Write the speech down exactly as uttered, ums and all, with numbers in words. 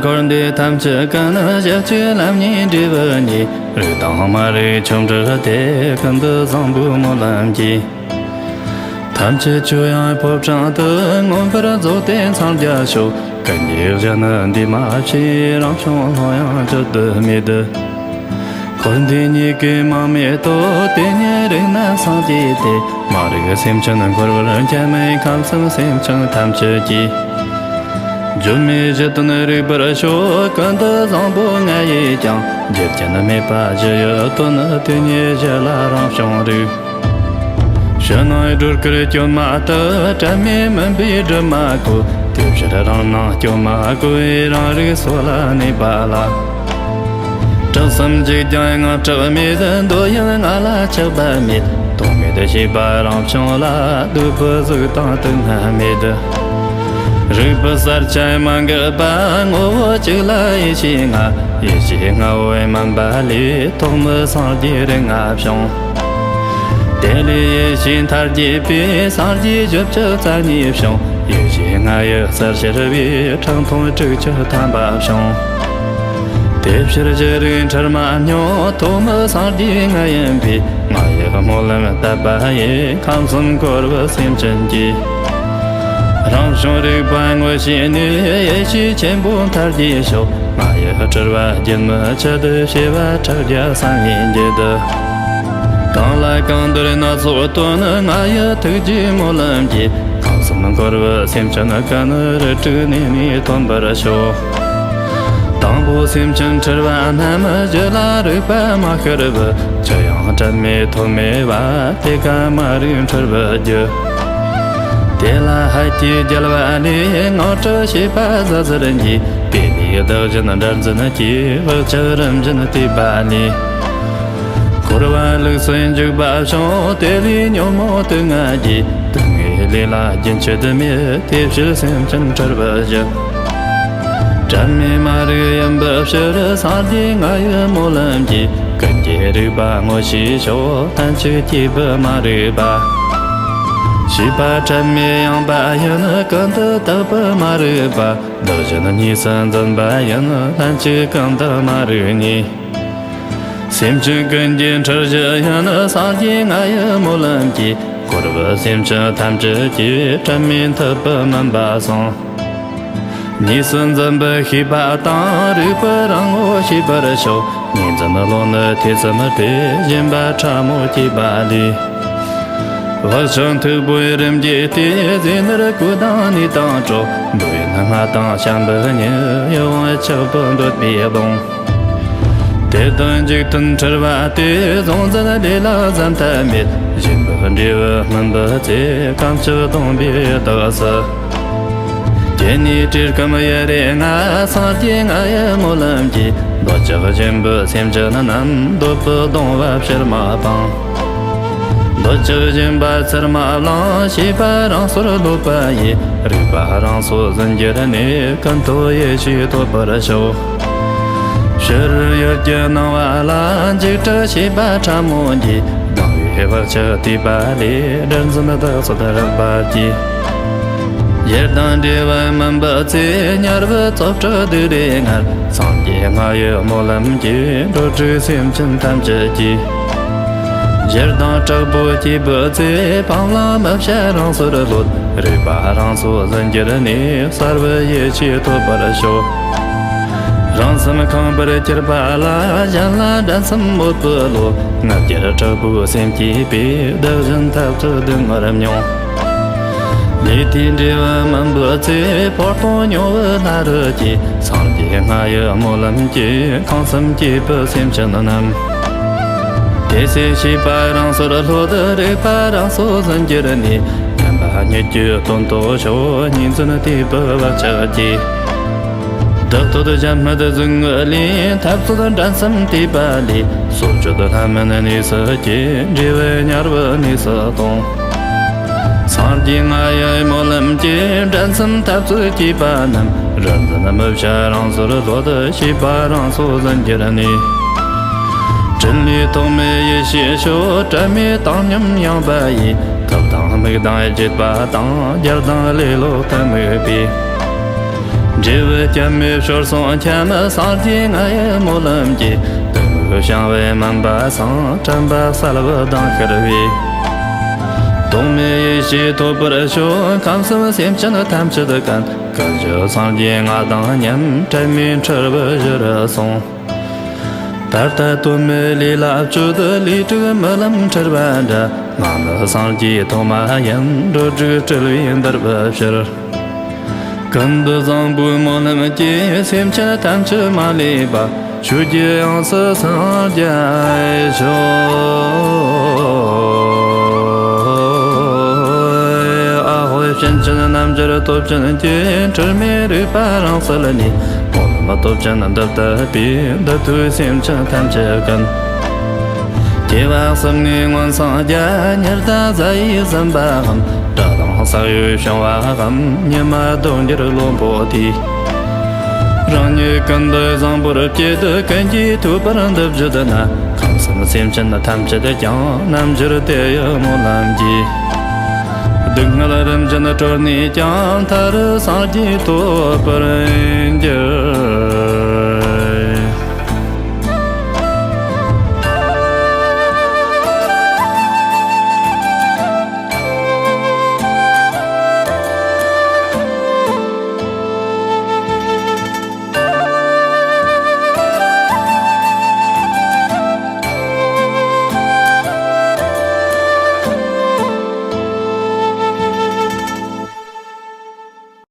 འཁོར་འདས་ཐམས་ཅད་ཀུན་ནི་གཞི་གཅིག་ལམ་གཉིས་འབྲས་བུ་གཉིས། རིག་དང་མ་རིག་ཆོ་འཕྲུལ་ཏེ། ཀུན་ཏུ་བཟང་པོའི་སྨོན་ལམ་གྱིས། ཐམས་ཅད་ཆོས་དབྱིངས་ཕོ་བྲང་དུ། མངོན་པར་རྫོགས་ཏེ་འཚང་རྒྱ་ཤོག། ཀུན་གྱི་གཞི་ནི་འདུས་མ་བྱས། རང་བྱུང་ཀློང་ཡངས་བཅུད་དུ་མེད། འཁོར་འདས་གཉིས་ཀའི་མིང་མེད་དོ། དེ་ཉིད་རིག་ན་སངས་རྒྱས་ཏེ། མ་རིག་སེམས་ཅན་འཁོར་བར་འཁྱམས། ཁམས་གསུམ་སེམས་ཅན་ཐམས་ཅད་ཀྱི། སྒྱུ་མའི་གཞི་དོན་རིག་པར་ཤོག། ཀུན་ཏུ་བཟང་པོ་ང་ཡིས་ཀྱང་། རྒྱུ་རྐྱེན་མེད་པ་གཞི་ཡི་དོན། དེ་ཉིད་གཞི་ལ་རང་བྱུང་རིག། ཕྱི་ནང་སྒྲོ་སྐུར་སྐྱོན་མ་དག། དྲན་མེད་མུན་པའི་སྒྲིབ་མ་བཀོད། དེ་ཕྱིར་རང་སྣང་སྐྱོན་མ་གོས། རང་རིག་སོ་ལ་གནས་པ་ལ། གྲགས་སམ་འཇིག་ཀྱང་དངངས་སྐྲག་མེད། འདོད་ཡོན་ལྔ་ལ་ཆགས་པ་མེད། རྟོག་མེད་ཤེས་པ་རང་བྱུང་ལ། སྡུག་པའི་གཟུགས་དང་དུག་ལྔ་མེད། རིག་པའི་གསལ་ཆ་མ་འགགས་པ། ངོ་བོ་གཅིག་ལ་ཡེ་ཤེས་ལྔ། ཡེ་ཤེས་ལྔ་པོའི་མུན་པ་ལས། ཐོག་མའི་སངས་རྒྱས་རིགས་ལྔ་བྱུང་། དེ་ལས་ཡེ་ཤེས་མཐར་གྱིས་པའི། སངས་རྒྱས་བཞི་བཅུ་རྩ་གཉིས་བྱུང་། ཡེ་ཤེས་ལྔ་ཡི་རྩལ་ཤར་བས། ཁྲག་འཐུང་དྲུག་ཅུ་ཐམ་པ་བྱུང་། དེ་ཕྱིར་གཞི་རིག་འཁྲུལ་མ་སྨྱོ། ཐོག་མའི་སངས་རྒྱས་ང་ཡིན་པས། ང་ཡི་སྨོན་ལམ་དད་པ་ཡིས། ཁམས་གསུམ་འཁོར་བའི་སེམས་ཅན་གྱི། རང་བྱུང་རིག་པ་ངོ་ཤེས་ནས། ཡེ་ཤེས་ཆེན་པོ་མཐར་གྱིས་ཤོག། ང་ཡི་སྤྲུལ་པ་རྒྱུན་མི་འཆད། བྱེ་བ་ཕྲག་བརྒྱ་བསམ་ཡས་འགྱེད། གང་ལ་གང་འདུལ་སྣ་ཚོགས་སྟོན། ང་ཡི་ཐུགས་རྗེའི་སྨོན་ལམ་གྱིས། ཁམས་གསུམ་འཁོར་བའི་སེམས་ཅན་ཀུན། རིགས་དྲུག་གནས་ནས་ཐོན་པར་ཤོག། དང་པོ་སེམས་ཅན་འཁྲུལ་པ་རྣམས། རྒྱུད་ལ་རིག་པ་མ་ཤར་བར། ཅི་ཡང་དྲན་མེད་ཐོམ་མེ་བ། དེ་ཀ་མ་རིག་འཁྲུལ་པའི་རྒྱུ། དེ་ལ་ཧད་ཀྱིས་བརྒྱལ་བ་ལས། དངངས་སྐྲག་ཤེས་པ་ཟད་ཟེར་གྱིས། དེ་ལས་བདག་གཞན་འདྲར་འཛིན་གྱིས། བག་ཆགས་རིམ་བཞིན་བརྟས་པ་ལས། འཁོར་བ་ལུགས་སུ་འཇུག་པ་བྱུང་། དེ་ལས་ཉོན་མོངས་དུག་ལྔ་གྱིས། དུག་ལྔའི་ལས་ལ་རྒྱུན་ཆད་མེད། དེ་ཕྱིར་སེམས་ཅན་འཁྲུལ་པའི་གཞི། དྲན་མེད་མ་རིག་ཡིན་པའི་ཕྱིར། སངས་རྒྱས་ང་ཡི་སྨོན་ལམ་གྱིས། ཀུན་གྱི་རིག་པ་ངོ་ཤེས་ཤོག། ལྷན་ཅིག་སྐྱེས་པའི་མ་རིག་པ། ཤེས་པ་དྲན་མེད་ཡངས་པ་ཡིན། ཀུན་ཏུ་བརྟགས་པའི་མ་རིག་པ། བདག་གཞན་གཉིས་སུ་འཛིན་པ་ཡིན། ལྷན་ཅིག་ཀུན་བརྟགས་མ་རིག་གཉིས། སེམས་ཅན་ཀུན་གྱི་འཁྲུལ་གཞི་ཡིན། སངས་རྒྱས་ང་ཡི་སྨོན་ལམ་གྱིས། འཁོར་བའི་སེམས་ཅན་ཐམས་ཅད་ཀྱིས། དྲན་མེད་འཐིབས་པའི་མུན་པ་སངས། གཉིས་སུ་འཛིན་པའི་ཤེས་པ་དང་། རིག་པའི་རང་ངོ་ཤེས་པར་ཤོག། ངོས་འཛིན་བློ་ནི་ཐེ་ཚོམ་སྟེ། ཞེན་པ་ཕྲ་མོ་སྐྱེས་པ་ལས། བག་ཆགས་མཐུག་པོའི་རིམ་གྱིས་བརྟས། ཟས་ནོར་གོས་དང་ནུས་དང་གྲོགས། འདོད་ཡོན་ལྔ་དང་བྱམས་པའི་ཉེར། ཡིད་དབང་ཆགས་པའི་འདོད་པའི་སྡོང་། དེ་དག་འཇིག་རྟེན་འཁྲུལ་པ་སྟེ། གཟུང་འཛིན་ལས་ལ་བཟའ་འཐབ་མེད། ཞེན་པའི་འབྲས་བུ་སྨིན་པའི་ཚེ། ཁམས་བཅུ་སྡོམ་པའི་ཡི་དྭགས་སུ། སྐྱེ་གནས་བཀྲེས་སྐོམ་ཡི་རེ་ལྔ། སངས་རྒྱས་ང་ཡི་སྨོན་ལམ་གྱིས། འདོད་ཆགས་ཞེན་པའི་སེམས་ཅན་རྣམས། འདོད་པའི་གདུང་བ་ཕྱིར་མ་སྤང་། འདོད་ཆགས་ཞེན་པ་ཚུར་མ་བླང་། ཤེས་པ་རང་སོར་ལྷོད་པ་ཡིས། རིག་པ་རང་སོ་ཟིན་གྱུར་ནས། ཀུན་རྟོག་ཡེ་ཤེས་ཐོབ་པར་ཤོག། ཕྱི་རོལ་ཡུལ་གྱི་སྣང་བ་ལ། འཇིགས་སྐྲག་ཤེས་པ་ཕྲ་མོ་གྱིས། སྡང་བའི་བག་ཆགས་བརྟས་པ་ལས། དགྲར་འཛིན་བདག་སོགས་རགས་པ་གྱིས། ཡུལ་དང་འབྲེལ་བ་མིན་པའི་ཚེ། དམྱལ་བའི་རྩུབ་སྤྲུལ་སྡུག་རུས་ངར། སངས་རྒྱས་ང་ཡི་སྨོན་ལམ་གྱིས། འགྲོ་དྲུག་སེམས་ཅན་ཐམས་ཅད་ཀྱི། ཞེ་སྡང་དྲག་པོ་སྐྱེས་པའི་ཚེ། སྤང་བླང་མི་བྱ་རང་སོར་ལྷོད། རིག་པ་རང་སོ་ཟིན་གྱུར་ནས། གསལ་བའི་ཡེ་ཤེས་ཐོབ་པར་ཤོག། རང་སེམས་ཁེངས་པར་གྱུར་པ་ལ། གཞན་ལ་འགྲན་སེམས་མོས་པའི་བློ། ང་རྒྱལ་དྲག་པོའི་སེམས་སྐྱེས་པས། བདག་གཞན་འཐབ་རྩོད་སྡུག་བསྔལ་མྱོང་། ལས་དེའི་འབྲས་བུ་སྨིན་པའི་ཚེ། ཕོ་སྟོང་མྱོང་བའི་ལྷ་རུ་སྐྱེས། སངས་རྒྱས་ང་ཡི་སྨོན་ལམ་གྱིས། ཁམས་གསུམ་སྐྱེས་པའི་སེམས་ཅན་རྣམས། དེ་ཚེ་ཤེས་པ་རང་སོར་ལྷོད། རིག་པ་རང་སོ་ཟིན་གྱུར་ནས། ཉམས་པ་གཉིད་ཀྱི་དོན་རྟོགས་ཤོག། གཉིས་འཛིན་བརྟས་པའི་བག་ཆགས་ཀྱིས། བདག་བསྟོད་གཞན་སྨོད་ཟུག་རྔུ་ལས། འཐབ་རྩོད་འགྲན་སེམས་བརྟས་པ་ལས། སྲོག་གཅོད་ལྷ་མིན་གནས་སུ་སྐྱེ། འབྲས་བུ་དམྱལ་བའི་གནས་སུ་ལྟུང་། སངས་རྒྱས་ང་ཡི་སྨོན་ལམ་གྱིས། འགྲན་སེམས་འཐབ་རྩོད་སྐྱེས་པ་རྣམས། རིག་འཛིན་མི་བྱ་རང་སོར་ལྷོད། ཤེས་པ་རང་སོ་ཟིན་གྱུར་ནས། འཕྲིན་ལས་ཐོགས་མེད་ཡེ་ཤེས་ཤོག། དྲན་མེད་བཏང་སྙོམས་ཡངས་པ་ཡིས། ཐབས་དང་དམིགས་དང་བརྒྱུད་པ་དང་། རྒྱལ་དང་ལེ་ལོ་ལྟ་དམིགས་པའི། འབྲས་བུ་སྐྱབས་མེད་ཞོར་སོང་ཁྱམས། སངས་རྒྱས་ང་ཡི་སྨོན་ལམ་གྱིས། གདུང་བའི་ཞིང་བའི་མུན་པ་སངས། དྲན་པ་གསལ་བའི་གདངས་ཤར་བས། རྟོག་མེད་ཡེ་ཤེས་ཐོབ་པར་ཤོག་ཁམས་གསུམ་སེམས་ཅན་ཐམས་ཅད་ཀུན། ཀུན་ཁྱབ་སངས་རྒྱས་ང་དང་མཉམ། དྲན་མེད་འཁྲུལ་པའི་གཞིར་སོང་། ད་ལྟ་དོན་མེད་ལས་ལ་སྤྱོད། ལས་དྲུག་རྨི་ལམ་འཁྲུལ་པ་འདྲ། ང་ནི་སངས་རྒྱས་ཐོག་མ་ཡིན། འགྲོ་དྲུག་སྤྲུལ་པའི་འདུལ་བའི་ཕྱིར། ཀུན་ཏུ་བཟང་པོའི་སྨོན་ལམ་གྱིས། སེམས་ཅན་ཐམས་ཅད་མ་ལུས་པ། ཆོས་ཀྱི་དབྱིངས་སུ་སངས་རྒྱས་ཤོག་ཨ་ཧོ། ཕྱིན་ཅི་ལོག་རྣལ་འབྱོར་སྟོབས་ཅན་གྱིས། འཁྲུལ་མེད་རིག་པ་རང་གསལ་ནས། སྟོང་ལམ་སྟོབས་ཅན་འདི་བཏུལ་བས། འདི་ཐོས་སེམས་ཅན་ཐམས་ཅད་ཀུན། སྐྱེ་བ་གསུམ་ནས་མངོན་སངས་རྒྱས། ཉི་ཟླ་གཟའ་ཡིས་ཟིན་པའམ། སྒྲ་དང་ས་གཡོས་བྱུང་བའམ། ཉི་མ་ལྡོག་འགྱུར་རློན་པོ་དེས། རང་ཉིད་ཀུན་ཏུ་བཟང་པོར་བསྐྱེད། ཀུན་གྱིས་ཐོས་པར་འདི་བརྗོད་ན། ཁམས་གསུམ་སེམས་ཅན་ཐམས་ཅད་ཀྱང་། རྣལ་འབྱོར་དེ་ཡི་སྨོན་ལམ་གྱིས། སྡུག་བསྔལ་རིམ་བཞིན་གྲོལ་ནས་ཀྱང་། མཐར་སངས་རྒྱས་ཐོབ་པར་འགྱུར།